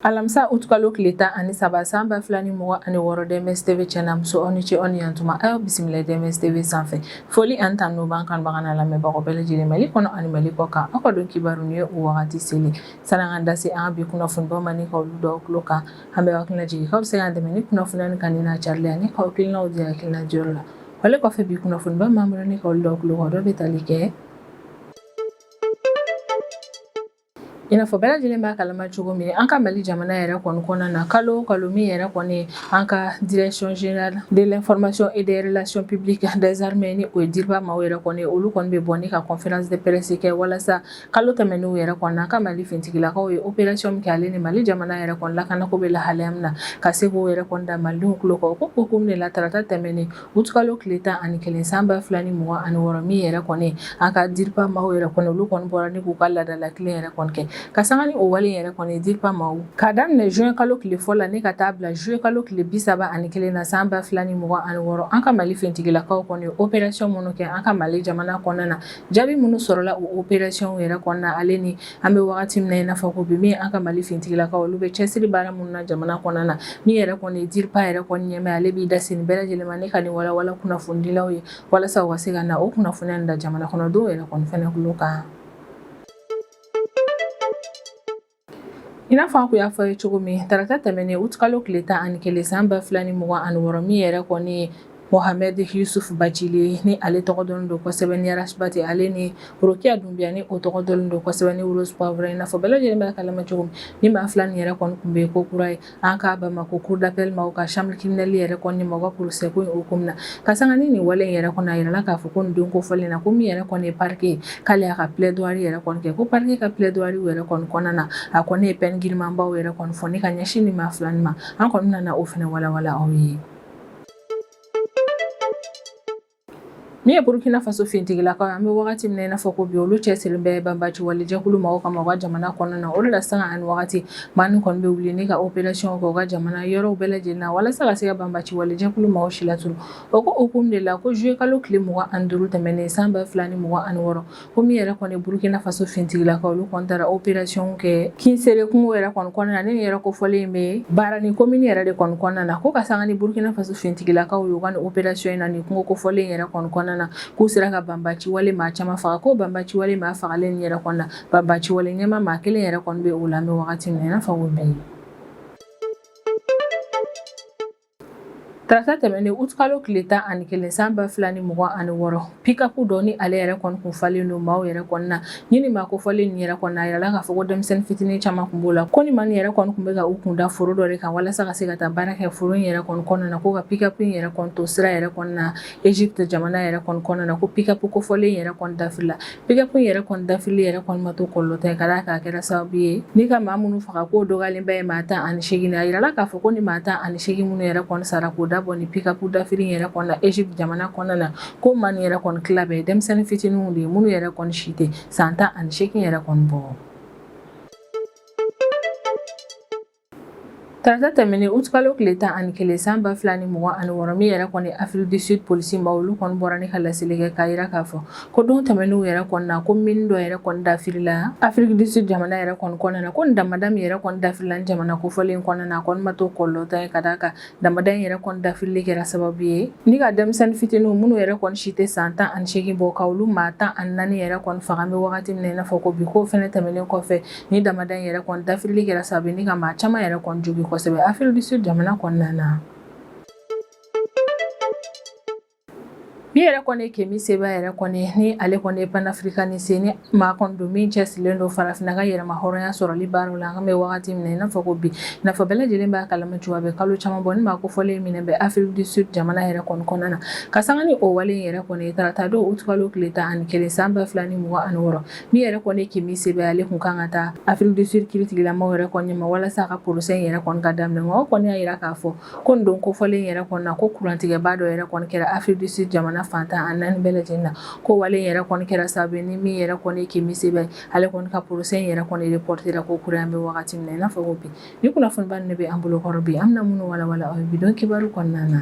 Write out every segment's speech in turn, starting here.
Alamisa utukalo tile 13 san 2026, DMS TV cɛ n'a muso, aw ni ce, aw ni yantuma. A y'aw bisimila DMS TV sanfɛ. Foli ani tanu b'an kanubaga n'a lamɛnbagaw bɛɛ lajɛlen, Mali kɔnɔ ani Mali kɔ kan. Aw ka don kibaru ni ye o wagati seli. Sani an ka da se an ka bi kunnafonibaw ma ni ka olu da aw tulo kan, an bɛ hakilina jigin k'aw bɛ se k'an dɛmɛ ni kunnafoniya nin kanuni n'a carili ani k'aw hakilinaw di hakilina diyɔrɔ la. Wale kɔfɛ, bi kunnafoniba min b'an bolo ni ka olu da aw tulo kan, o dɔ bɛ tali kɛ i n'a fɔ bɛɛ lajɛlen b'a kalama cogo min, an ka Mali jamana yɛrɛ kɔni kɔnɔna na, kalo o kalo, min yɛrɛ kɔni an ka Direction générale de l'information et des relations publiques des armées, ni o ye DIRPA maaw yɛrɛ kɔni, olu kɔni bɛ bɔ ni ka conférence de presse kɛ walasa kalo tɛmɛnenw yɛrɛ kɔni, an ka Mali finitigilakaw ye opération min kɛ, ale ni Mali jamana yɛrɛ kɔni lakanako bɛ lahalaya min na, ka se k'o yɛrɛ kɔni da malidenw tulo kan. O ko hukumu de la, tarata tɛmɛnen utukalo tile 11 san 2026, min yɛrɛ kɔni an ka DIRPA maaw yɛrɛ kɔni, olu kɔni bɔra ni k'u ka laadala tilen yɛrɛ kɔni kɛ ka sanga ni o wale yɛrɛ kɔni. DIRPA maaw, k'a daminɛ juin kalo tile fɔlɔ la ni ka taa bila juillet kalo tile 31 na san 2026, an ka Mali finitigilakaw kɔni opération minnu kɛ an ka Mali jamana kɔnɔna na, jaabi minnu sɔrɔla o opération yɛrɛ kɔnɔna, ale ni an bɛ wagati min na i n'a fɔ ko bi, min an ka Mali finitigilakaw olu bɛ cɛsiri baara minnu na jamana kɔnɔna na, min yɛrɛ kɔni DIRPA yɛrɛ kɔni ɲɛmaa, ale b'i da se nin bɛɛ lajɛlen ma ni ka nin walawala kunnafonidilaw ye walasa u ka se ka na o kunnafoniya nin da jamana kɔnɔdenw yɛrɛ kɔni fɛnɛ tulo kan. I n'a fɔ an kun y'a fɔ ye cogo min, tarata tɛmɛnen utukalo tile 11 san 2026, min yɛrɛ kɔni ye Mohamed Yusuf Bacili, ni ale tɔgɔ dɔnnen don kosɛbɛ ni Ras Bath, ale ni Rokiya Dunbiya, ni o tɔgɔ dɔnnen don kosɛbɛ ni Rose Poivre, i n'a fɔ bɛɛ lajɛlen b'a kalama cogo min, ni maa fila nin yɛrɛ kɔni tun bɛ ko kura ye an ka Bamakɔ cour d'appel maaw ka chambre criminelle yɛrɛ kɔni maaw ka procès ko in hukumu na. Ka sanga ni nin wale in yɛrɛ kɔni, a yirala k'a fɔ ko nin don kofɔlen na, ko min yɛrɛ kɔni ye parquet, k'ale y'a ka plaidoirie yɛrɛ kɔni kɛ, ko parquet ka plaidoirie yɛrɛ kɔni kɔnɔna na, a kɔni ye peine girimanbaw yɛrɛ kɔni fɔ ni ka ɲɛsin nin maa fila nin ma. An kɔni nana o fɛnɛ walawala aw ye. Min ye Burukina Faso finitigilakaw ye, an bɛ wagati min na i n'a fɔ ko bi, olu cɛsirilen bɛ banbaci walejɛkulu maaw kama u ka jamana kɔnɔna na. O de la, sanga ani wagati, maa nin kɔni bɛ wuli ni ka opération kɛ u ka jamana yɔrɔw bɛɛ lajɛlen na walasa ka se ka banbaci walejɛkulu maaw si latunu. O ko hukumu de la, ko juillet kalo tile 25 tɛmɛnen san 2026, ko min yɛrɛ kɔni Burukina Faso finitigilakaw, olu kɔni taara opération kɛ Kinsere kungo yɛrɛ kɔni kɔnɔna na, ni nin yɛrɛ kofɔlen in bɛ Barani commune yɛrɛ de kɔni kɔnɔna na. Ko ka sanga ni Burukina Faso finitigilakaw y'u ka nin opération in na nin kungo kofɔlen yɛrɛ kɔni kɔnɔna na, k'u sera ka banbaci wale maa caman faga. Ko banbaci wale maa fagalen nin yɛrɛ kɔni na, banbaci wale ɲɛmaa maa kelen yɛrɛ kɔni bɛ o la an bɛ wagati min na i n'a fɔ ko bi. Tarata tɛmɛnen utukalo tile 11 san 2026, pick-up dɔ ni ale yɛrɛ kɔni kun falen don maaw yɛrɛ kɔni na, ni nin maa kofɔlen nin yɛrɛ kɔni na, a yirala k'a fɔ ko denmisɛnnin fitinin caman kun b'o la. Ko ni maa nin yɛrɛ kɔni kun bɛ ka u kun da foro dɔ de kan walasa ka se ka taa baara kɛ foro in yɛrɛ kɔni kɔnɔna na, ko ka pick-up in yɛrɛ kɔni to sira yɛrɛ kɔni na Egypte jamana yɛrɛ kɔni kɔnɔna na, ko pick-up kofɔlen yɛrɛ kɔni dafirila. Pick-up in yɛrɛ kɔni dafirili yɛrɛ kɔni ma to kɔlɔlɔ tɛ, ka d'a kan a kɛra sababu ye ni ka maa minnu faga, k'o dɔgɔyalen bɛɛ ye maa 18. A yirala k'a fɔ ko ni maa 18 minnu yɛrɛ kɔni sara k'o dabɔ ni pick-up dafiri in yɛrɛ kɔni na Egypte jamana kɔnɔna na, ko maa nin yɛrɛ kɔni tila bɛɛ ye denmisɛnnin fitininw de ye, minnu yɛrɛ kɔni si tɛ san 18 yɛrɛ kɔni bɔ. Tarata tɛmɛnen utukalo tile 11 san 2026, min yɛrɛ kɔni Afrique du Sud polisi maaw, olu kɔni bɔra ni ka laseli kɛ k'a yira k'a fɔ ko don tɛmɛnenw yɛrɛ kɔni na, ko mine dɔ yɛrɛ kɔni dafirila Afrique du Sud jamana yɛrɛ kɔni kɔnɔna na. Ko nin damada min yɛrɛ kɔni dafirila nin jamana kofɔlen kɔnɔna na, a kɔni ma to kɔlɔlɔ ta ye, ka d'a kan damada in yɛrɛ kɔni dafirili kɛra sababu ye ni ka denmisɛnnin fitininw minnu yɛrɛ kɔni si tɛ san 18 bɔ, ka olu maa 14 yɛrɛ kɔni faga an bɛ wagati min na i n'a fɔ ko bi. K'o fɛnɛ tɛmɛnen kɔfɛ, ni damada in yɛrɛ kɔni dafirili kɛra sababu ni ka maa caman yɛrɛ kɔni jogin kosɛbɛ Afrique du Sud jamana kɔnɔna na. Min yɛrɛ kɔni ye Kemi Seba yɛrɛ kɔni, ni ale kɔni ye panafricaniste, ni maa kɔni don min cɛsirilen don farafinna ka yɛrɛma hɔrɔnya sɔrɔli baaraw la an bɛ wagati min na i n'a fɔ ko bi, i n'a fɔ bɛɛ lajɛlen b'a kalama cogo, a bɛ kalo caman bɔ ni maa kofɔlen minɛ bɛ Afrique du Sud jamana yɛrɛ kɔni kɔnɔna na. Ka sanga ni o wale in yɛrɛ kɔni ye, tarata don utukalo tile 11 san 2026, min yɛrɛ kɔni ye Kemi Seba, ale kun kan ka taa Afrique du Sud kiritigilamaw yɛrɛ kɔni ɲɛma walasa a ka procès in yɛrɛ kɔni ka daminɛ. Nka o kɔni y'a yira k'a fɔ ko nin don kofɔlen yɛrɛ kɔni na, ko kurantigɛba dɔ yɛrɛ kɔni kɛra Afrique du Sud jamana fan 14 bɛɛ lajɛlen na. Ko wale in yɛrɛ kɔni kɛra sababu ye ni min yɛrɛ kɔni ye Kemi Seba ye, ale kɔni ka procès in yɛrɛ kɔni reportera ko kura an bɛ wagati min na i n'a fɔ ko bi. Ni kunnafoniba ninnu bɛ an bolo kɔrɔ bi, an bɛna minnu walawala aw ye bi don kibaru kɔnɔna na.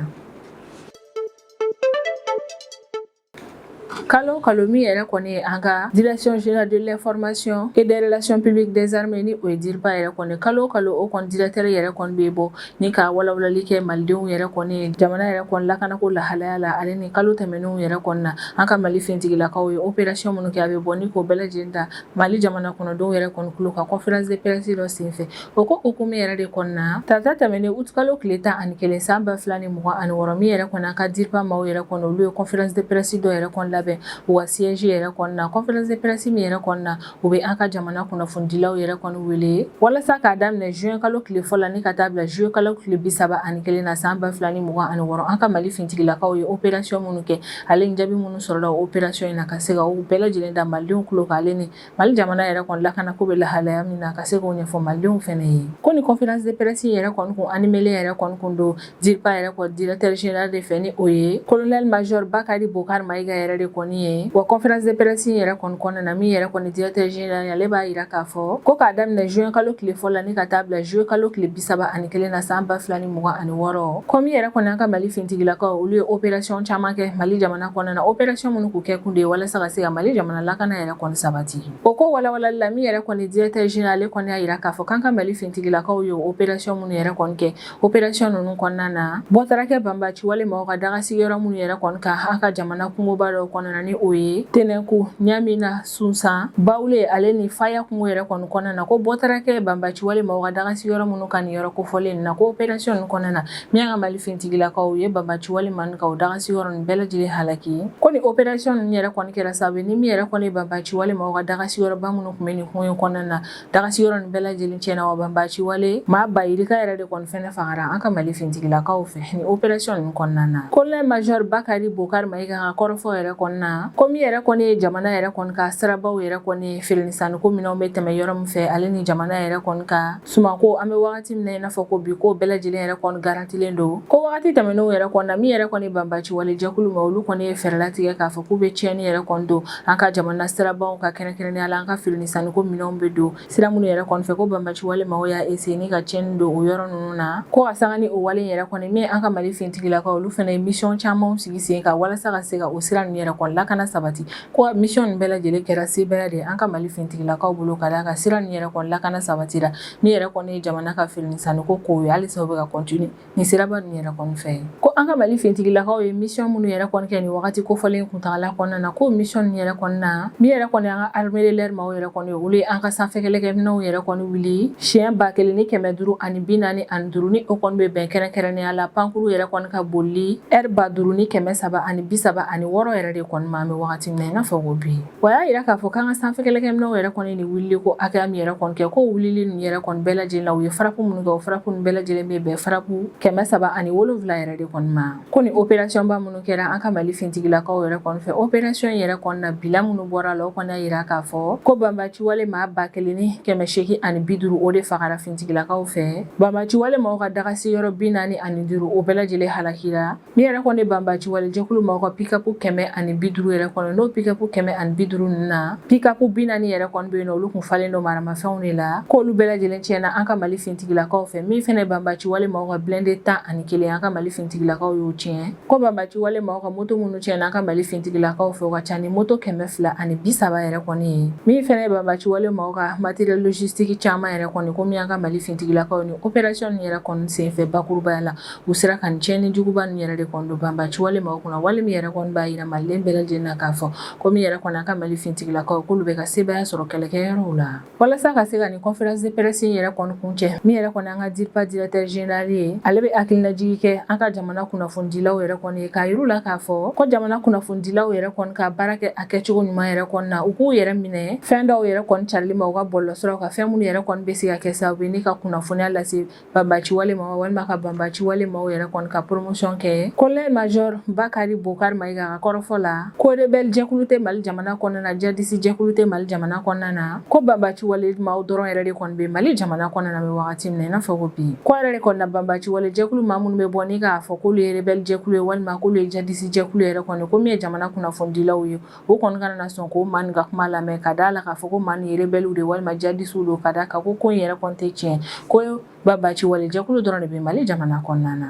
Kalo kalo min yɛrɛ kɔni ye an ka Direction générale de l'information et des relations publiques des armées, ni o ye DIRPA yɛrɛ kɔni, kalo kalo o kɔni directeur yɛrɛ kɔni bɛ bɔ ni ka walawalali kɛ malidenw yɛrɛ kɔni jamana yɛrɛ kɔni lakanako lahalaya la. Ale ni kalo tɛmɛnenw yɛrɛ kɔni na, an ka Mali finitigilakaw ye opération minnu kɛ, a bɛ bɔ ni k'o bɛɛ lajɛlen da Mali jamana kɔnɔdenw yɛrɛ kɔni tulo kan conférence de presse dɔ senfɛ. O ko hukumu yɛrɛ de kɔnɔna, tarata tɛmɛnen août kalo tile 11 san 2026, min yɛrɛ kɔni an ka DIRPA maaw yɛrɛ kɔni, olu ye conférence de presse dɔ yɛrɛ kɔni labɛn u ka siège yɛrɛ kɔnɔna. Conférence de presse min yɛrɛ kɔnɔna, u bɛ an ka jamana kunnafonidilaw yɛrɛ kɔni wele walasa k'a daminɛ juin kalo tile fɔlɔ la ni ka taa bila juillet kalo tile 31 na san 2026, an ka Mali finitigilakaw ye opération minnu kɛ, ale ni jaabi minnu sɔrɔla o opération in na, ka se ka o bɛɛ lajɛlen da malidenw tulo kan, ale ni Mali jamana yɛrɛ kɔni lakanako bɛ lahalaya min na, ka se k'o ɲɛfɔ malidenw fɛnɛ ye. Ko ni conférence de presse yɛrɛ kɔni kun animélen yɛrɛ kɔni kun don DIRPA yɛrɛ kɔni directeur général de fɛ, ni o ye colonel major Bakari Bokar Mayiga yɛrɛ de kɔni ye. Wa conférence de presse yɛrɛ kɔni kɔnɔna na, min yɛrɛ kɔni directeur général, ale b'a yira k'a fɔ ko k'a daminɛ juin kalo tile fɔlɔ la ni ka taa bila juillet kalo tile 31 na san 2026, ko min yɛrɛ kɔni an ka Mali finitigilakaw, olu ye opération caman kɛ Mali jamana kɔnɔna na, opération minnu k'u kɛ kun de ye walasa ka se ka Mali jamana lakana yɛrɛ kɔni sabati. O ko walawalali la, min yɛrɛ kɔni directeur général, ale kɔni y'a yira k'a fɔ k'an ka Mali finitigilakaw ye opération minnu yɛrɛ kɔni kɛ, opération ninnu kɔnɔna na, bɔ taara kɛ banbaci wale maaw ka daga sigiyɔrɔ minnu yɛrɛ kɔni kan an ka jamana kungoba dɔw kɔnɔna na, ni o ye Tɛnɛnku, Ɲamina, Sunsan, Bawule ale ni Faya kungo yɛrɛ kɔni kɔnɔna na. Ko bɔ taara kɛ banbaci wale maaw ka daga sigiyɔrɔ minnu kan nin yɔrɔ kofɔlen na, ko opération ninnu kɔnɔna na, min y'an ka Mali finitigilakaw ye banbaci wale maa ka o daga sigiyɔrɔ ninnu bɛɛ lajɛlen halaki. Ko ni opération ninnu yɛrɛ kɔni kɛra sababu ni min yɛrɛ kɔni banbaci wale maaw ka daga sigiyɔrɔba minnu tun bɛ nin kungo in kɔnɔna na, daga sigiyɔrɔ ninnu bɛɛ lajɛlen tiɲɛna, wa banbaci wale maa ba yirika yɛrɛ de kɔni fɛnɛ fagara an ka Mali finitigilakaw fɛ ni opération ninnu kɔnɔna na. Colonel major Bakari Bokar Mayiga ka kɔrɔfɔ yɛrɛ kɔnɔna, ko min yɛrɛ kɔni ye jamana yɛrɛ kɔni ka sirabaw yɛrɛ kɔni feere ni sanniko minɛnw bɛ tɛmɛ yɔrɔ min fɛ, ale ni jamana yɛrɛ kɔni ka sumanko, an bɛ wagati min na i n'a fɔ ko bi, ko bɛɛ lajɛlen yɛrɛ kɔni garantilen don. Ko wagati tɛmɛnenw yɛrɛ kɔni na, min yɛrɛ kɔni banbaci wale jɛkulu ma, olu kɔni ye fɛɛrɛ latigɛ k'a fɔ k'u bɛ tiɲɛni yɛrɛ kɔni don an ka jamana sirabaw ka, kɛrɛnkɛrɛnnenya la an ka feere ni sanniko minɛnw bɛ don sira minnu yɛrɛ kɔni fɛ. Ko banbaci wale maaw y'a essayer ni ka tiɲɛni don o yɔrɔ ninnu na. Ko ka sanga ni o wale yɛrɛ kɔni min, an ka Mali finitigilakaw, olu fana ye mission camanw sigi sen kan walasa ka se ka o sira ninnu yɛrɛ kɔni lakana sabati. Ko mission ninnu bɛɛ lajɛlen kɛra sebaaya de ye an ka Mali finitigilakaw bolo, ka d'a kan sira ninnu yɛrɛ kɔni lakana sabatira. Min yɛrɛ kɔni ye jamana ka feere ni sanniko kow ye, halisa u bɛ ka continuer ni siraba ninnu yɛrɛ kɔni fɛ. Ko an ka Mali finitigilakaw ye mission minnu yɛrɛ kɔni kɛ nin wagati kofɔlen kuntagala kɔnɔna na, ko mission ninnu yɛrɛ kɔni na, min yɛrɛ kɔni an ka armée de l'air maaw yɛrɛ kɔni, olu ye an ka sanfɛ kɛlɛkɛminɛnw yɛrɛ kɔni wuli siɲɛ 1545, ni o kɔni bɛ bɛn kɛrɛnkɛrɛnnenya la pankuru yɛrɛ kɔni ka boli heure 5336 yɛrɛ de kɔni ma, an bɛ wagati min na i n'a fɔ ko bi. Wa y'a yira k'a fɔ k'an ka sanfɛ kɛlɛkɛminɛnw yɛrɛ kɔni ni wulili ko hakɛya min yɛrɛ kɔni kɛ, ko wulili ninnu yɛrɛ kɔni bɛɛ lajɛlen na, u ye frappe minnu kɛ, o frappe ninnu bɛɛ lajɛlen bɛ bɛn frappe 307 yɛrɛ de kɔni ma. Ko ni opération ba minnu kɛra an ka Mali finitigilakaw yɛrɛ kɔni fɛ, opération yɛrɛ kɔni na, bilan minnu bɔra la, o kɔni y'a yira k'a fɔ ko banbaci wale maa 1850, o de fagara finitigilakaw fɛ. Banbaci wale maaw ka daga sigiyɔrɔ 45, o bɛɛ lajɛlen halakira. Min yɛrɛ kɔni banbaci wale jɛkulu maaw ka pick-up 150 yɛrɛ kɔnɔ, n'o pick-up 150 ninnu na, pick-up 40 yɛrɛ kɔni bɛ yen nɔ, olu kun falen don maramafɛnw de la, k'olu bɛɛ lajɛlen tiɲɛna an ka Mali finitigilakaw fɛ. Min fɛnɛ banbaci wale maaw ka blindé 11, an ka Mali finitigilakaw y'o tiɲɛ. Ko banbaci wale maaw ka moto minnu tiɲɛna an ka Mali finitigilakaw fɛ, o ka ca ni moto 230 yɛrɛ kɔni ye. Min fɛnɛ banbaci wale maaw ka matériel logistique caman yɛrɛ kɔni, ko min an ka Mali finitigilakaw ni opération nin yɛrɛ kɔni senfɛ, bakurubaya la, u sera ka nin tiɲɛni juguba nin yɛrɛ de kɔni don banbaci wale maaw kunna, wale min yɛrɛ kɔni b'a yira maliden bɛɛ lajɛlen na k'a fɔ ko min yɛrɛ kɔni an ka Mali finitigilakaw, k'olu bɛ ka sebaaya sɔrɔ kɛlɛkɛyɔrɔw la. Walasa ka se ka nin conférence de presse in yɛrɛ kɔni kuncɛ, min yɛrɛ kɔni an ka DIRPA directeur général ye, ale bɛ hakilinajigi kɛ an ka jamana kunnafonidilaw yɛrɛ kɔni ye, k'a yir'u la k'a fɔ ko jamana kunnafonidilaw yɛrɛ kɔni ka baara kɛ a kɛcogo ɲuman yɛrɛ kɔni na, u k'u yɛrɛ minɛ fɛn dɔw yɛrɛ kɔni carili ma u ka bɔlɔlɔsiraw kan, fɛn minnu yɛrɛ kɔni bɛ se ka kɛ sababu ye ni ka kunnafoniya lase banbaci wale ma, walima ka banbaci wale maaw yɛrɛ kɔni ka promotion kɛ. Colonel major Bakari Bokar Mayiga ka kɔrɔfɔ la, ko rebelle jɛkulu tɛ Mali jamana kɔnɔna na, djihadiste jɛkulu tɛ Mali jamana kɔnɔna na, ko banbaci wale maaw dɔrɔn yɛrɛ de kɔni bɛ Mali jamana kɔnɔna na bɛ wagati min na i n'a fɔ ko bi. Ko yɛrɛ de kɔni na, banbaci wale jɛkulu maa minnu bɛ bɔ ni k'a fɔ k'olu ye rebelle jɛkulu ye walima k'olu ye djihadiste jɛkulu yɛrɛ kɔni, ko min ye jamana kunnafonidilaw ye, o kɔni kana na sɔn k'o maa nin ka kuma lamɛn, ka d'a la k'a fɔ ko maa nin ye rebellew de walima djihadistew don, ka d'a kan ko in yɛrɛ kɔni tɛ tiɲɛ, ko banbaci wale jɛkulu dɔrɔn de bɛ Mali jamana kɔnɔna na.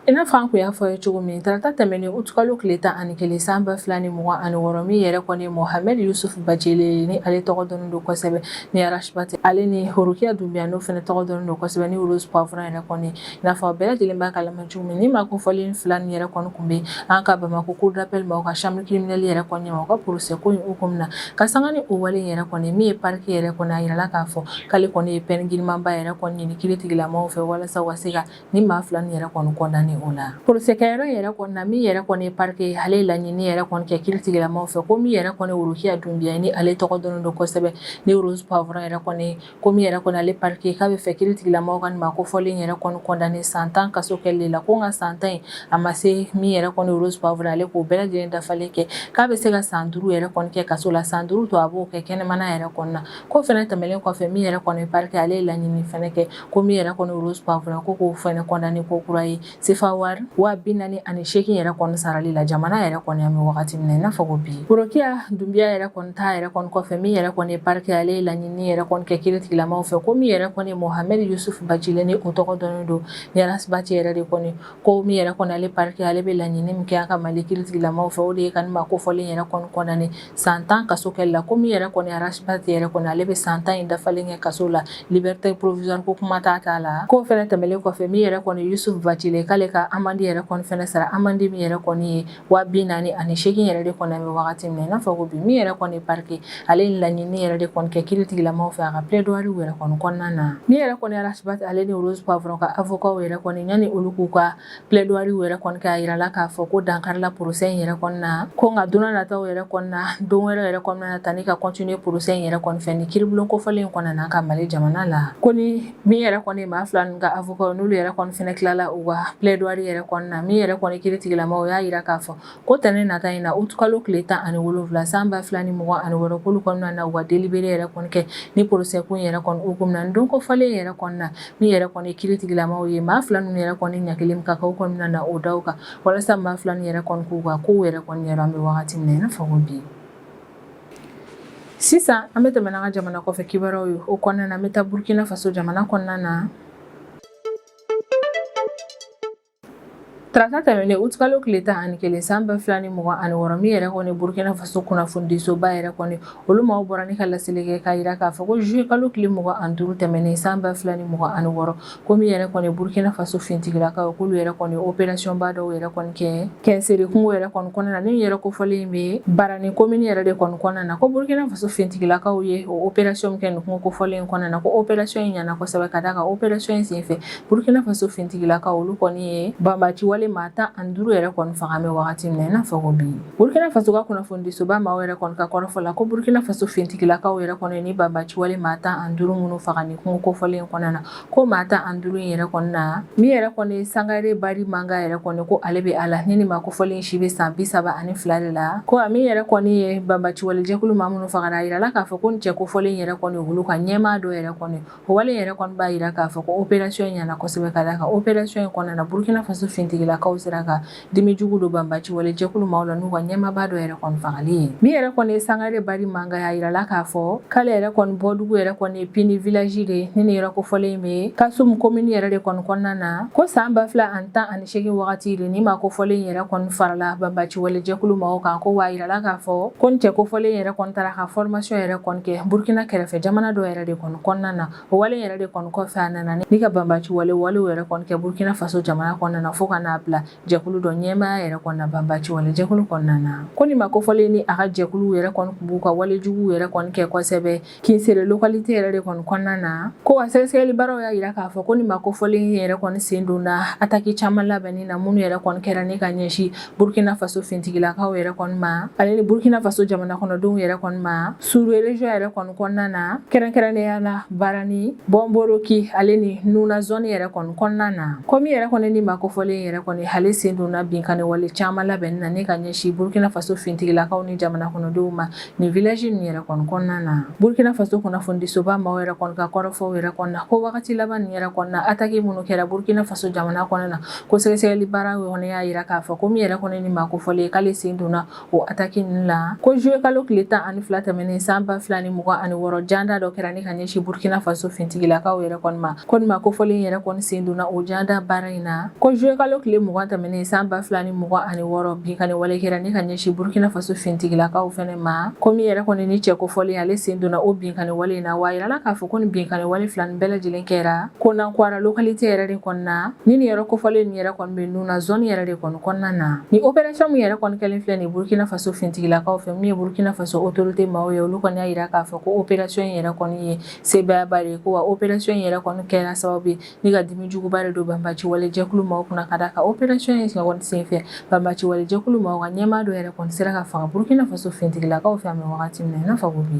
I n'a fɔ an kun y'a fɔ ye cogo min, tarata tɛmɛnen utukalo tile 11 san 2026, min yɛrɛ kɔni Mohamed Yusuf Bacili ni ale tɔgɔ dɔnnen don kosɛbɛ ni Ras Bath, ale ni Rokiya Dunbiya n'o fana tɔgɔ dɔnnen don kosɛbɛ ni Rose Poivron yɛrɛ kɔni, i n'a fɔ bɛɛ lajɛlen b'a kalama cogo min, ni maa kofɔlen fila nin yɛrɛ kɔni kun bɛ an ka Bamakɔ cour d'appel maaw ka chambre criminelle yɛrɛ kɔni ɲɛma u ka procès ko in hukumu na. Ka sanga ni o wale yɛrɛ kɔni, min ye parquet yɛrɛ kɔni, a yirala k'a fɔ k'ale kɔni ye peine girinmanba yɛrɛ kɔni ɲini kiiritigilamaw fɛ walasa u ka se ka ni maa fila nin yɛrɛ kɔni condamné. O la, procès kɛyɔrɔ yɛrɛ kɔni na, min yɛrɛ kɔni ye parquet, ale ye laɲini yɛrɛ kɔni kɛ kiiritigilamaw fɛ ko min yɛrɛ kɔni Rokiya Dunbiya ni ale tɔgɔ dɔnnen don kosɛbɛ ni Rose Poivron yɛrɛ kɔni, ko min yɛrɛ kɔni ale parquet k'a bɛ fɛ kiiritigilamaw ka nin maa kofɔlen yɛrɛ kɔni condamné san 10 kaso kɛli la. Ko nka san 10 in a ma se min yɛrɛ kɔni Rose Poivron ale k'o bɛɛ lajɛlen dafalen kɛ, k'a bɛ se ka san 5 yɛrɛ kɔni kɛ kaso la, san 5 to a b'o kɛ kɛnɛmana yɛrɛ kɔni na. Ko fɛnɛ tɛmɛnen kɔfɛ, min yɛrɛ kɔni parquet ale ye laɲini fɛnɛ kɛ ko min yɛrɛ kɔni Rose Poivron ko k'o fɛnɛ condamné ko kura ye sefa wari 48,000 yɛrɛ kɔni sarali la jamana yɛrɛ kɔni an bɛ wagati min na i n'a fɔ ko bi. Rokiya Dunbiya yɛrɛ kɔni ta yɛrɛ kɔni kɔfɛ, min yɛrɛ kɔni parquet ale ye laɲini yɛrɛ kɔni kɛ kiiritigilamaw fɛ ko min yɛrɛ kɔni Mohamed Yusuf Bacili ni o tɔgɔ dɔnnen don ni Ras Bath yɛrɛ de kɔni, ko min yɛrɛ kɔni ale parquet ale bɛ laɲini min kɛ an ka Mali kiiritigilamaw fɛ, o de ye ka nin maa kofɔlen yɛrɛ kɔni condamné san 10 kaso kɛli la. Ko min yɛrɛ kɔni Ras Bath yɛrɛ kɔni ale bɛ san 10 in dafalen kɛ kaso la, liberté provisoire ko kuma t'a t'a la. K'o fɛnɛ tɛmɛlen kɔfɛ, min yɛrɛ kɔni Yusuf Bacili k'ale ka amende yɛrɛ kɔni fɛnɛ sara, amende min yɛrɛ kɔni ye 48,000 yɛrɛ de kɔni an bɛ wagati min na i n'a fɔ ko bi. Min yɛrɛ kɔni parquet ale ye laɲini yɛrɛ de kɔni kɛ kiiritigilamaw fɛ a ka plaidoirie yɛrɛ kɔni kɔnɔna na. Min yɛrɛ kɔni Ras Bath ale ni Rose Poivron ka avocat yɛrɛ kɔni, yanni olu k'u ka plaidoirie yɛrɛ kɔni kɛ, a yirala k'a fɔ ko dankarila procès in yɛrɛ kɔni na, ko nka don nataw yɛrɛ kɔni na, don wɛrɛ yɛrɛ kɔnɔna na ta ni ka continuer procès in yɛrɛ kɔni fɛ ni kiiribulon kofɔlen in kɔnɔna na ka Mali jamana la. Ko ni min yɛrɛ kɔni maa fila ninnu ka avocat n'olu yɛrɛ kɔni fɛnɛ tilala u ka plaidoirie yɛrɛ kɔni na, min yɛrɛ kɔni kiiritigilamaw y'a yira k'a fɔ ko tɛnɛn nata in na utukalo tile 17 san 2026, k'olu kɔnɔna na u ka délibéré yɛrɛ kɔni kɛ ni procès ko in yɛrɛ kɔni hukumu na. Don kofɔlen yɛrɛ kɔni na, min yɛrɛ kɔni kiiritigilamaw ye maa fila ninnu yɛrɛ kɔni ɲagelen min ka kan, o kɔni na o da kan walasa maa fila ninnu yɛrɛ kɔni k'u ka kow yɛrɛ kɔni ɲɛdɔn an bɛ wagati min na i n'a fɔ ko bi. Sisan an bɛ tɛmɛ n'an ka jamana kɔfɛ kibaruyaw ye. O kɔnɔna na, an bɛ taa Burkina Faso jamana kɔnɔna na. Tarata tɛmɛnen utukalo tile 11 san 2026, min yɛrɛ kɔni Burkina Faso kunnafonidisoba yɛrɛ kɔni, olu maaw bɔra ni ka laseli kɛ k'a jira k'a fɔ ko juillet kalo tile 25 tɛmɛnen san 2026, ko min yɛrɛ kɔni Burkina Faso finitigilakaw, k'olu yɛrɛ kɔni opération ba dɔw yɛrɛ kɔni kɛ Kɛnseri kungo yɛrɛ kɔni kɔnɔna na, min yɛrɛ kofɔlen bɛ Barani commune yɛrɛ de kɔni kɔnɔna na. Ko Burkina Faso finitigilakaw ye o opération min kɛ nin kungo kofɔlen kɔnɔna na, ko opération in ɲɛna kosɛbɛ, ka d'a kan opération in senfɛ Burkina Faso finitigilakaw olu kɔni ye banbaci wale maa 15 yɛrɛ kɔni faga an bɛ wagati min na i n'a fɔ ko bi. Burkina Faso ka kunnafonidisoba maaw yɛrɛ kɔni ka kɔrɔfɔ la, ko Burkina Faso finitigilakaw yɛrɛ kɔni ni banbaci wale maa 15 minnu faga nin kungo kofɔlen kɔnɔna na, ko maa 15 in yɛrɛ kɔni na, min yɛrɛ kɔni Sangare Bari Manga yɛrɛ kɔni, ko ale bɛ a la ni nin maa kofɔlen si bɛ san 32 de la. Ko a min yɛrɛ kɔni ye banbaci wale jɛkulu maa minnu fagara, a yirala k'a fɔ ko nin cɛ kofɔlen yɛrɛ kɔni olu ka ɲɛmaa dɔ yɛrɛ kɔni. O wale yɛrɛ kɔni b'a jira k'a fɔ ko opération in ɲɛna kosɛbɛ, ka d'a kan opération in kɔnɔna na, Burkina Faso finitigilakaw sera ka dimi jugu don banbaci wale jɛkulu maaw la n'u ka ɲɛmaaba dɔ yɛrɛ kɔni fagali ye. Min yɛrɛ kɔni ye Sangare Bari Manga ye, a yirala k'a fɔ k'ale yɛrɛ kɔni bɔdugu yɛrɛ kɔni ye Pini village de ye, ni nin yɔrɔ kofɔlen bɛ Kasum commune yɛrɛ de kɔni kɔnɔna na. Ko san 2018 wagati de ni maa kofɔlen yɛrɛ kɔni farala banbaci wale jɛkulu maaw kan. Ko wa a yirala k'a fɔ ko nin cɛ kofɔlen yɛrɛ kɔni taara ka formation yɛrɛ kɔni kɛ Burkina kɛrɛfɛ jamana dɔ yɛrɛ de kɔni kɔnɔna na. O wale yɛrɛ de kɔni kɔfɛ, a nana ni ka banbaci wale walew yɛrɛ kɔni kɛ Burkina Faso jamana kɔnɔna na, fo ka n'a bila jɛkulu dɔ ɲɛmaaya yɛrɛ kɔni na banbaci wale jɛkulu kɔnɔna na. Ko nin maa kofɔlen ni a ka jɛkulu yɛrɛ kɔni tun b'u ka wale juguw yɛrɛ kɔni kɛ kosɛbɛ Kinsere localité yɛrɛ de kɔni kɔnɔna na. Ko wa sɛgɛsɛgɛli baaraw y'a jira k'a fɔ ko nin maa kofɔlen yɛrɛ kɔni sen donna attaque caman labɛnni na, minnu yɛrɛ kɔni kɛra ni ka ɲɛsin Burkina Faso finitigilakaw yɛrɛ kɔni ma, ale ni Burkina Faso jamana kɔnɔdenw yɛrɛ kɔni ma Sourou région yɛrɛ kɔni kɔnɔna na, kɛrɛnkɛrɛnnenya la Barani, Bɔnboroki ale ni Nuna zone yɛrɛ kɔni kɔnɔna na. Ko min yɛrɛ kɔni ni maa kofɔlen yɛrɛ kɔni ale sen donna binkanni wale caman labɛnni na ni ka ɲɛsin Burkina Faso finitigilakaw ni jamana kɔnɔdenw ma nin village ninnu yɛrɛ kɔni kɔnɔna na. Burkina Faso kunnafonidisoba maaw yɛrɛ kɔni ka kɔrɔfɔw yɛrɛ kɔni na, ko wagati laban nin yɛrɛ kɔni na, attaque minnu kɛra Burkina Faso jamana kɔnɔna na, ko sɛgɛsɛgɛli baara kɔni y'a jira k'a fɔ ko min yɛrɛ kɔni ni maa kofɔlen k'ale sen donna o attaque ninnu la. Ko juillet kalo tile 12 tɛmɛnen san 2026, janda dɔ kɛra ni ka ɲɛsin Burkina Faso finitigilakaw yɛrɛ kɔni ma, ko nin maa kofɔlen yɛrɛ kɔni sen donna o janda baara in na. Ko juillet kalo tile tile 20 tɛmɛnen san 2026, binkanni wale kɛra ni ka ɲɛsin Burkina Faso finitigilakaw fɛnɛ ma. Ko min yɛrɛ kɔni ni cɛ kofɔlen, ale sen donna o binkanni wale in na. Wa a yirala k'a fɔ ko nin binkanni wale fila nin bɛɛ lajɛlen kɛra Konankwara localité yɛrɛ de kɔnɔna ni nin yɔrɔ kofɔlen nin yɛrɛ kɔni bɛ Nuna zone yɛrɛ de kɔni kɔnɔna na. Ni opération min yɛrɛ kɔni kɛlen filɛ nin Burkina Faso finitigilakaw fɛ, min ye Burkina Faso autorité maaw ye, olu kɔni y'a yira k'a fɔ ko opération in yɛrɛ kɔni ye sebaayaba de ye, ko wa opération in yɛrɛ kɔni kɛra sababu ye ni ka dimi juguba de don banbaci wale jɛkulu maaw kunna, ka d'a kan opération in kɔni senfɛ, banbaci wale jɛkulu maaw ka ɲɛmaa dɔ yɛrɛ kɔni sera ka faga Burkina Faso finitigilakaw fɛ an bɛ wagati min na i n'a fɔ ko bi.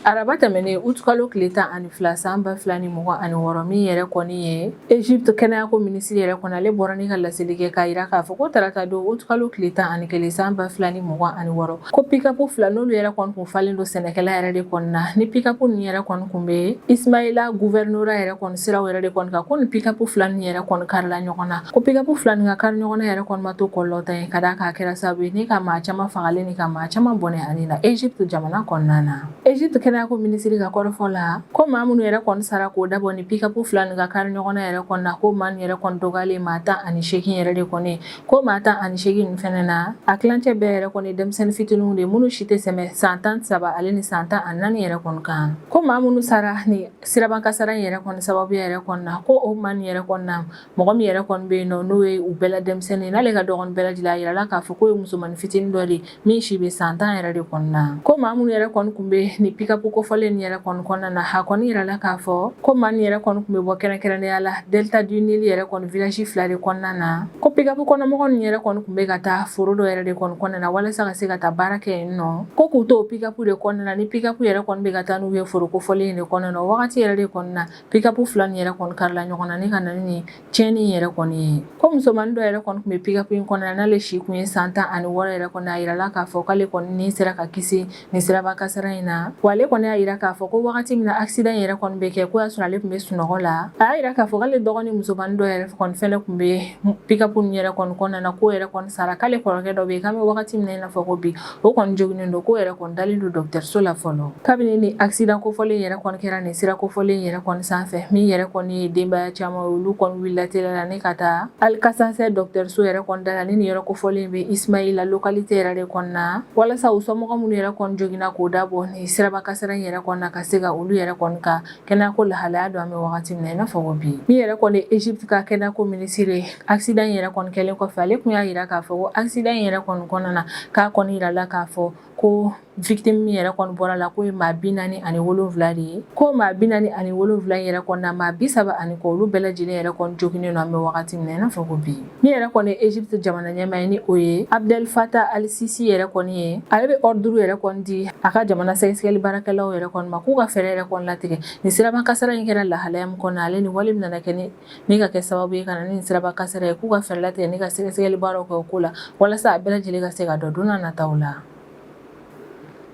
Araba tɛmɛnen utukalo tile 12 san 2026, min yɛrɛ kɔni ye Egypte kɛnɛyako minisiri yɛrɛ kɔni, ale bɔra ni ka laseli kɛ k'a yira k'a fɔ ko tarata don utukalo tile 11 san 2026, ko pikapu fila n'olu yɛrɛ kɔni kun falen don sɛnɛkɛla yɛrɛ de kɔni na, ni pikapu ninnu yɛrɛ kɔni kun bɛ Ismaila gouvernorat yɛrɛ kɔni siraw yɛrɛ de kɔni kan, ko ni pikapu fila ninnu yɛrɛ kɔni karila ɲɔgɔn na. Ko pikapu fila nin ka kari ɲɔgɔn na yɛrɛ kɔni ma to kɔlɔlɔtan ye, ka d'a kan a kɛra sababu ye ni ka maa caman fagalen ni ka maa caman bɔnɛ a ni na Egypte jamana kɔnɔna na. Egypte kɛnɛyako minisiri ka kɔrɔfɔ la, ko maa minnu yɛrɛ kɔni sara k'o dabɔ ni pikapu fila nin ka kari ɲɔgɔn na yɛrɛ kɔni na, ko maa nin yɛrɛ kɔni dɔgɔyalen maa 18 yɛrɛ de kɔni. Ko maa 18 nin fɛnɛ na, a tilancɛ bɛɛ yɛrɛ kɔni denmisɛnnin fitininw de, minnu si tɛ tɛmɛ san 13 ale ni san 14 yɛrɛ kɔni kan. Ko maa minnu sara ni siraban kasara in yɛrɛ kɔni sababuya yɛrɛ kɔni na, ko o maa nin yɛrɛ kɔni na, mɔgɔ min yɛrɛ kɔni bɛ yen nɔ n'o ye u bɛɛ la denmisɛnnin, n'ale ka dɔgɔnin bɛɛ lajɛlen, a yirala k'a fɔ k'o ye musomannin fitinin dɔ de ye min si bɛ san 10 yɛrɛ de kɔni na. Ko maa minnu yɛrɛ kɔni kun bɛ nin pikapu kofɔlen nin yɛrɛ kɔni kɔnɔna na, a kɔni yirala k'a fɔ ko maa nin yɛrɛ kɔni kun bɛ bɔ kɛrɛnkɛrɛnnenya la Delta du Nil yɛrɛ kɔni village fila de kɔnɔna na. Ko pikapu kɔnɔmɔgɔ nin yɛrɛ kɔni kun bɛ ka taa foro dɔ yɛrɛ de kɔni kɔnɔna na walasa ka se ka taa baara kɛ yen nɔ. Ko k'u to o pikapu de kɔnɔna na, ni pikapu yɛrɛ kɔni bɛ ka taa n'u ye foro kofɔlen de kɔnɔna na, o wagati yɛrɛ de kɔni na, pikapu fila nin yɛrɛ kɔni karila ɲɔgɔn na ni ka na ni tiɲɛni yɛrɛ kɔni ye. Ko musomannin dɔ yɛrɛ kɔni tun bɛ pikapu in kɔnɔna na, n'ale si kun ye san 16 yɛrɛ kɔni, a yirala k'a fɔ k'ale kɔni ni sera ka kisi nin siraba kasara in na. Wa ale kɔni y'a yira k'a fɔ ko wagati min na accident in yɛrɛ kɔni bɛ kɛ, ko y'a sɔrɔ ale tun bɛ sunɔgɔ la. A y'a yira k'a fɔ k'ale dɔgɔnin musomannin dɔ yɛrɛ kɔni fɛnɛ tun bɛ pikapu nin yɛrɛ kɔni kɔnɔna na, k'o yɛrɛ kɔni sara. K'ale kɔrɔkɛ dɔ bɛ yen k'an bɛ wagati min na i n'a fɔ ko bi, o kɔni joginnen don, k'o yɛrɛ kɔni dalen don dɔgɔtɔrɔso la fɔlɔ. Kabini ni accident kofɔlen yɛrɛ kɔni kɛra nin sira kofɔlen yɛrɛ kɔni sanfɛ, min yɛrɛ kɔni ye denbaya caman ye, olu kɔni wulila teliya la ni ka taa Alikasasɛ dɔgɔtɔrɔso yɛrɛ kɔni da la, ni nin yɔrɔ kofɔlen bɛ Ismaila localité yɛrɛ de kɔni na, walasa u somɔgɔ minnu yɛrɛ kɔni joginna k'o dabɔ nin siraba kasara in yɛrɛ kɔni na, ka se ka olu yɛrɛ kɔni ka kɛnɛyako lahalaya dɔn an bɛ wagati min na i n'a fɔ ko bi. Min yɛrɛ kɔni ye Egypte ka kɛnɛyako minisiri ye, accident in yɛrɛ kɔni kɛlen kɔfɛ, ale tun y'a yira k'a fɔ ko accident in yɛrɛ kɔni kɔnɔna na, k'a kɔni yirala k'a fɔ ko victime min yɛrɛ kɔni bɔra la, k'o ye maa 47 de ye. Ko maa 47 in yɛrɛ kɔni na, maa 30 ani kɔ, olu bɛɛ lajɛlen yɛrɛ kɔni joginnen don an bɛ wagati min na i n'a fɔ ko bi. Min yɛrɛ kɔni ye Egypte jamana ɲɛmaa ye, ni o ye Abdel Fattah al-Sisi yɛrɛ kɔni ye, ale bɛ ordre yɛrɛ kɔni di a ka jamana sɛgɛsɛgɛli baarakɛlaw yɛrɛ kɔni ma, k'u ka fɛɛrɛ yɛrɛ kɔni latigɛ nin siraba kasara in kɛra lahalaya min kɔnɔ, ale ni wale min nana kɛ ni ka kɛ sababu ye ka na ni siraba kasara ye, k'u ka fɛɛrɛ latigɛ ni ka sɛgɛsɛgɛli baaraw kɛ o ko la, walasa a bɛɛ lajɛlen ka se ka dɔn don n'a nataw la.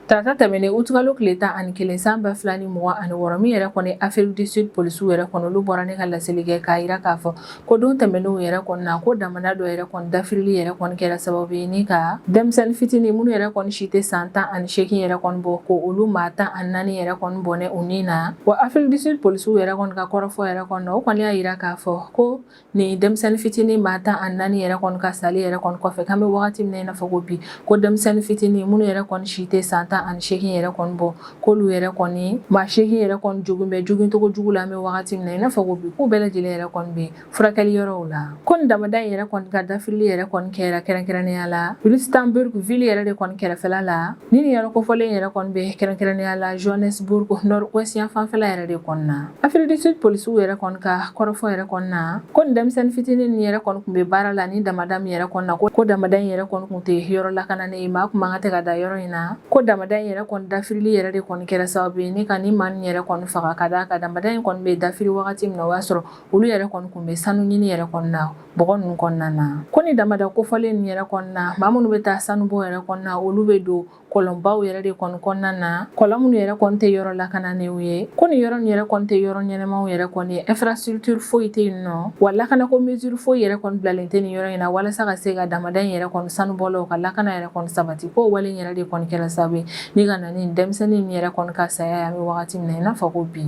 Tarata tɛmɛnen utukalo tile 11 san 2026, min yɛrɛ kɔni Afrique du Sud polisiw yɛrɛ kɔni, olu bɔra ni ka laseli kɛ k'a yira k'a fɔ ko don tɛmɛnenw yɛrɛ kɔni na, ko damada dɔ yɛrɛ kɔni dafirili yɛrɛ kɔni kɛra sababu ye ni ka denmisɛnnin fitinin minnu yɛrɛ kɔni si tɛ san 18 yɛrɛ kɔni bɔ, ko olu maa 14 yɛrɛ kɔni bɔnɛ u ni na. Wa Afrique du Sud polisiw yɛrɛ kɔni ka kɔrɔfɔ yɛrɛ kɔni na, o kɔni y'a yira k'a fɔ ko nin denmisɛnnin fitinin maa 14 yɛrɛ kɔni ka sali yɛrɛ kɔni kɔfɛ, k'an bɛ wagati min na i n'a fɔ ko bi, ko denmisɛnnin fitinin minnu yɛrɛ kɔni si tɛ san 18 yɛrɛ kɔni bɔ, k'olu yɛrɛ kɔni maa 8 yɛrɛ kɔni jogin bɛ jogincogo jugu la an bɛ wagati min na i n'a fɔ ko bi, k'u bɛɛ lajɛlen yɛrɛ kɔni bɛ furakɛli yɔrɔw la. Ko nin damada in yɛrɛ kɔni ka dafirili yɛrɛ kɔni kɛra kɛrɛnkɛrɛnnenya la Rustenburg ville yɛrɛ de kɔni kɛrɛfɛla la, ni nin yɔrɔ kofɔlen yɛrɛ kɔni bɛ kɛrɛnkɛrɛnnenya la Johannesburg nord ouest yan fanfɛla yɛrɛ de kɔni na. Afrique du Sud polisiw yɛrɛ kɔni ka kɔrɔfɔ yɛrɛ kɔni na, ko nin denmisɛnnin fitinin nin yɛrɛ kɔni tun bɛ baara la ni damada min yɛrɛ kɔni na, ko damada in yɛrɛ kɔni tun tɛ yɔrɔ lakananen ye, maa kun man kan tɛ ka da yɔrɔ in na. Ko damada in yɛrɛ kɔni dafirili yɛrɛ de kɔni kɛra sababu ye ni ka nin maa nin yɛrɛ kɔni faga, ka d'a kan damada in kɔni bɛ dafiri wagati min na, o y'a sɔrɔ olu yɛrɛ kɔni tun bɛ sanu ɲini yɛrɛ kɔni na bɔgɔ ninnu kɔnɔna na. Ko ni damada kofɔlen nin yɛrɛ kɔni na, maa minnu bɛ taa sanubɔ yɛrɛ kɔni na, olu bɛ don kɔlɔnbaw yɛrɛ de kɔni kɔnɔna na, kɔlɔn minnu yɛrɛ kɔni tɛ yɔrɔ lakananenw ye. Ko nin yɔrɔ nin yɛrɛ kɔni tɛ yɔrɔ ɲɛnɛmaw yɛrɛ kɔni ye, infrastructure foyi tɛ yen nɔ, wa lakanako mesure foyi yɛrɛ kɔni bilalen tɛ nin yɔrɔ in na walasa ka se ka damada in yɛrɛ kɔni sanubɔlaw ka lakana yɛrɛ kɔni sabati. Ko wale in yɛrɛ de kɔni kɛra sababu ye ni ka na ni denmisɛnnin in yɛrɛ kɔni ka saya ye an bɛ wagati min na i n'a fɔ ko bi.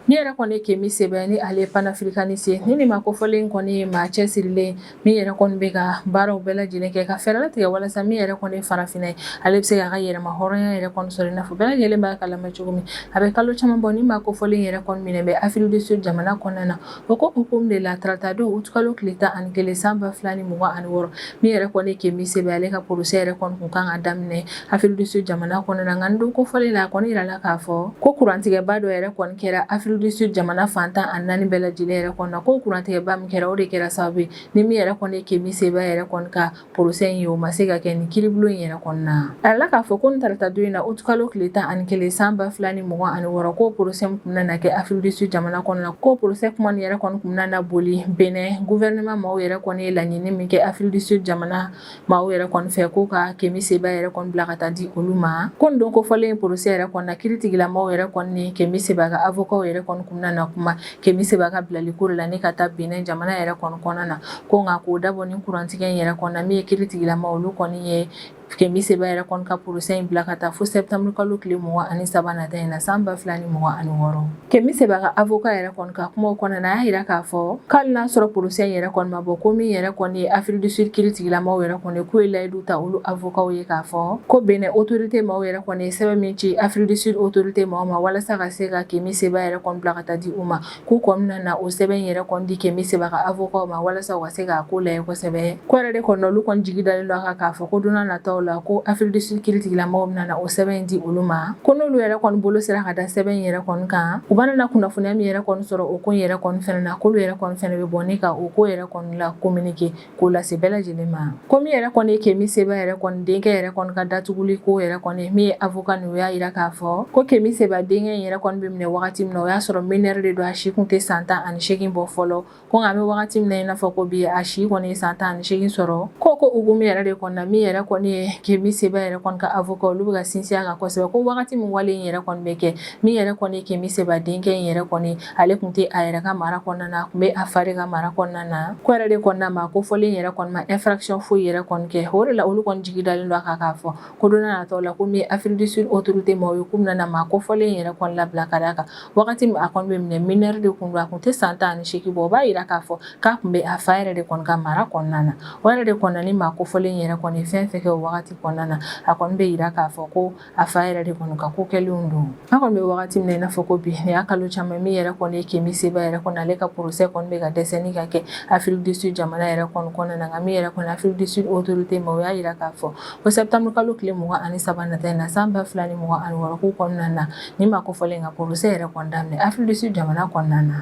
Min yɛrɛ kɔni ye Kemi Seba ye, ni ale ye panafricaniste ye, ni nin maa kofɔlen kɔni ye maa cɛsirilen min yɛrɛ kɔni bɛ ka baaraw bɛɛ lajɛlen kɛ ka fɛɛrɛ latigɛ walasa min yɛrɛ kɔni ye farafinna ye, ale bɛ se k'a ka yɛrɛma hɔrɔnya yɛrɛ kɔni sɔrɔ. I n'a fɔ bɛɛ lajɛlen b'a kalama cogo min, a bɛ kalo caman bɔ ni maa kofɔlen yɛrɛ kɔni minɛ bɛ Afrique du Sud jamana kɔnɔna na. O ko hukumu de la, tarata don utikalo tile 11 san 2026, min yɛrɛ kɔni ye Kemi Seba, ale ka procès yɛrɛ kɔni kun kan ka daminɛ Afrique du Sud jamana kɔnɔna na. Nka nin don kofɔlen la, a kɔni yirala k'a fɔ ko kurantigɛba dɔ yɛrɛ kɔni kɛra Afrique du Sud jamana fan 14 bɛɛ lajɛlen yɛrɛ kɔnɔna na. Ko kurantigɛba min kɛra, o de kɛra sababu ye ni min yɛrɛ kɔni ye Kemi Seba yɛrɛ kɔni ka procès in ye, o ma se ka kɛ nin kiiribulon in yɛrɛ kɔnɔna na. A yirala k'a fɔ ko nin tarata don in na, utikalo tile 11 san 2026, ko procès min kun bɛna kɛ Afrique du Sud jamana kɔnɔna na, ko procès kuma nin yɛrɛ kɔni kun bɛna boli Benin gouvernement maaw yɛrɛ kɔni ye laɲini min kɛ Afrique du Sud jamana maaw yɛrɛ kɔni fɛ, ko ka Kemi Seba yɛrɛ kɔni bila ka taa di olu ma. Ko nin don kofɔlen procès yɛrɛ kɔni na, kiiritigilamaw yɛrɛ kɔni ni Kemi Seba ka avocat yɛrɛ kɔni kun bɛna kuma Kemi Seba ka bilali ko de la ni ka taa Benin jamana yɛrɛ kɔni kɔnɔna na. Ko nka k'o dabɔ ni kurantigɛ in yɛrɛ kɔnɔna, min ye kiiritigilama, olu kɔni ye Kemi Seba yɛrɛ kɔni ka procès in bila ka taa fo septembre kalo tile 23 nata in na san 2026. Kemi Seba ka avocat yɛrɛ kɔni ka kumaw kɔnɔna na, a y'a yira k'a fɔ k'ali n'a sɔrɔ procès in yɛrɛ kɔni ma bɔ, ko min yɛrɛ kɔni ye Afrique du Sud kiiritigilamaw yɛrɛ kɔni k'u ye layidu ta olu avocats ye k'a fɔ ko Benin autorité maaw yɛrɛ kɔni ye sɛbɛn min ci Afrique du Sud autorité maaw ma walasa ka se ka Kemi Seba yɛrɛ kɔni bila ka taa di u ma, k'u kɔni nana o sɛbɛn in yɛrɛ kɔni di Kemi Seba ka avocat ma walasa u ka se k'a ko lajɛ kosɛbɛ. Ko yɛrɛ de kɔni, olu kɔni jigi dalen don a kan k'a fɔ ko don nataw la, ko Afrique du Sud kiiritigilamaw bɛna o sɛbɛn in di olu ma. Ko n'olu yɛrɛ kɔni bolo sera ka da sɛbɛn in yɛrɛ kɔni kan, u bɛna kunnafoniya min yɛrɛ kɔni sɔrɔ o ko in yɛrɛ kɔni fɛnɛ na, k'olu yɛrɛ kɔni fɛnɛ bɛ bɔ ni ka o ko yɛrɛ kɔni la communiquer k'o lase bɛɛ lajɛlen ma. Ko min yɛrɛ kɔni ye Kemi Seba yɛrɛ kɔni denkɛ yɛrɛ kɔni ka datuguli ko yɛrɛ kɔni, min ye avocat nin, o y'a yira k'a fɔ ko Kemi Seba denkɛ in yɛrɛ kɔni bɛ minɛ wagati min na, o y'a sɔrɔ mineur de don, a si kun tɛ san 18 bɔ fɔlɔ. Ko nka an bɛ wagati min na i n'a fɔ ko bi, a si kɔni ye san 18 sɔrɔ. Ko hukumu yɛrɛ de kɔni na, min yɛrɛ kɔni ye Kemi Seba yɛrɛ kɔni ka avocat, olu bɛ ka sinsin a kan kosɛbɛ ko wagati min wale in yɛrɛ kɔni bɛ kɛ, min yɛrɛ kɔni ye Kemi Seba denkɛ in yɛrɛ kɔni, ale tun tɛ a yɛrɛ ka mara kɔnɔna na, a tun bɛ a fa de ka mara kɔnɔna na. Ko yɛrɛ de kɔnɔna ma kofɔlen yɛrɛ kɔni ma infraction foyi yɛrɛ kɔni kɛ. O de la, olu kɔni jigi dalen don a kan k'a fɔ ko don nataw la, ko min ye Afrique du Sud autorité maaw ye, k'u bɛna maa kofɔlen yɛrɛ kɔni labila ka d'a kan wagati min a kɔni bɛ minɛ, mineur de kun don, a kun tɛ san 18 bɔ. O b'a yira k'a fɔ k'a tun bɛ a fa yɛrɛ de kɔni ka mara kɔnɔna na. O yɛrɛ de kɔnɔna ni maa kofɔlen yɛrɛ kɔni fɛn fɛn kɛ o wagati kɔnɔna na, a kɔni bɛ yira k'a fɔ ko a fa yɛrɛ de kɔni ka ko kɛlenw don. An kɔni bɛ wagati min na i n'a fɔ ko bi, nin y'a kalo caman min yɛrɛ kɔni ye Kemi Seba yɛrɛ kɔni, ale ka procès kɔni bɛ ka dɛsɛ ni ka kɛ Afrique du Sud jamana yɛrɛ kɔni kɔnɔna na. Nka min yɛrɛ kɔni Afrique du Sud autorité ma, o y'a yira k'a fɔ ko septembre kalo tile 23 nata in na san 2026, k'u kɔnɔna na ni maa kofɔlen ka procès yɛrɛ kɔni daminɛ Afrique du Sud jamana kɔnɔna na.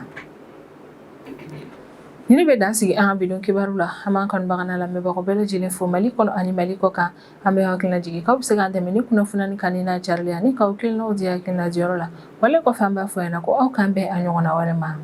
Nin bɛ dan sigi an ka bi don kibaru la. An b'an kanubaga n'a lamɛnbagaw bɛɛ lajɛlen fo Mali kɔnɔ ani Mali kɔ kan. An bɛ hakilina jigin k'aw bɛ se k'an dɛmɛ ni kunnafoni kanuni n'a carili ani k'aw hakilinaw di hakilina diyɔrɔ la. Wale kɔfɛ, an b'a fɔ ɲɛna ko aw k'an bɛn a ɲɔgɔnna wɛrɛ ma.